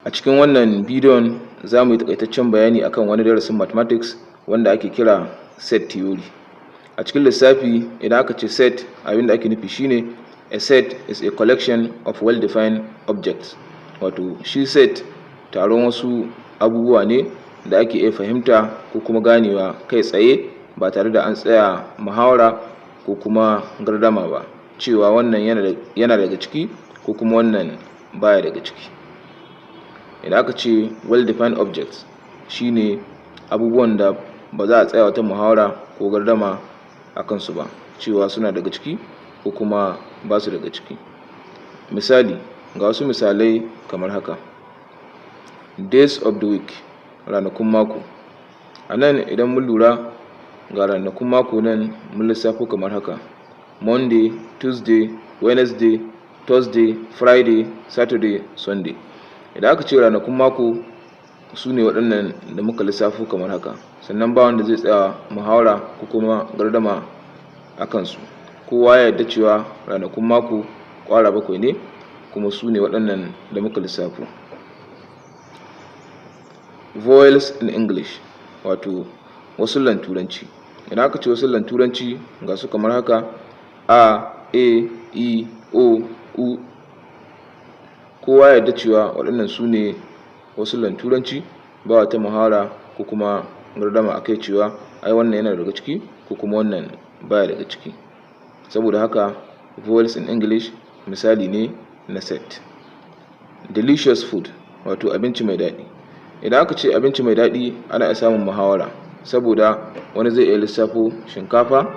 A cikin wannan bidiyon za mu yi taƙaitaccen bayani akan wani darasin mathematics wanda ake kira set theory. A cikin lissafi, idan aka ce set, abin da ake nufi shine a set is a collection of well-defined objects. Wato shi set taron wasu abubuwa ne da ake iya fahimta ko kuma ganewa kai tsaye, ba tare da an tsaya muhawara ko kuma gardama ba cewa wannan yana daga ciki ko kuma wannan baya daga ciki. Idan aka ce well defined objects, shine abubuwan da ba za a tsaya wata muhawara ko gardama a kansu ba cewa suna daga ciki ko kuma ba su daga ciki. Misali, ga wasu misalai kamar haka: days of the week, ranakun mako. A nan idan mun lura, ga ranakun mako nan mun lissafo kamar haka: Monday, Tuesday, Wednesday, Thursday, Friday, Saturday, Sunday. Idan aka ce ranakun mako, su ne waɗannan da muka lissafo kamar haka. Sannan ba wanda zai tsaya muhawara ko kuma gardama a kansu. Kowa ya yarda cewa ranakun mako ƙwara bakwai ne, kuma su ne waɗannan da muka lissafo. Vowels in English, wato wasullan Turanci. Idan aka ce wasullan Turanci, ga su kamar haka: a, e, i, o, u. Kowa ya yarda cewa waɗannan su ne wasullan Turanci. Ba wata muhawara ko kuma gardama akai cewa ai wannan yana daga ciki ko kuma wannan baya daga ciki. Saboda haka vowels in English misali ne na set. Delicious food, wato abinci mai daɗi. Idan aka ce abinci mai daɗi, ana iya samun muhawara, saboda wani zai iya lissafo shinkafa,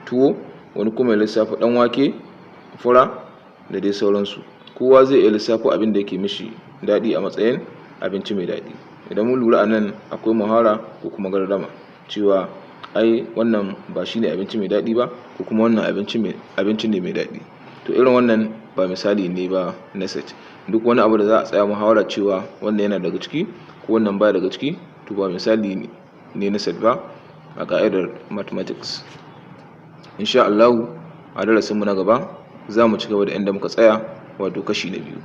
tuwo, wani kuma ya lissafo ɗan wake, fura da dai sauransu. Kowa zai iya lissafo abin da yake mishi daɗi a matsayin abinci mai daɗi. Idan mun lura, a nan akwai muhawara ko kuma gardama cewa ai wannan ba shine abinci mai daɗi ba, ko kuma wannan abinci ne mai daɗi. To, irin wannan ba misali ne ba na set. Duk wani abu da za a tsaya muhawara cewa wannan yana daga ciki ko wannan baya daga ciki, to ba misali ne na set ba a ƙa'idar mathematics. Insha Allahu, a darasinmu na gaba za mu ci gaba da inda muka tsaya, wato kashi na biyu.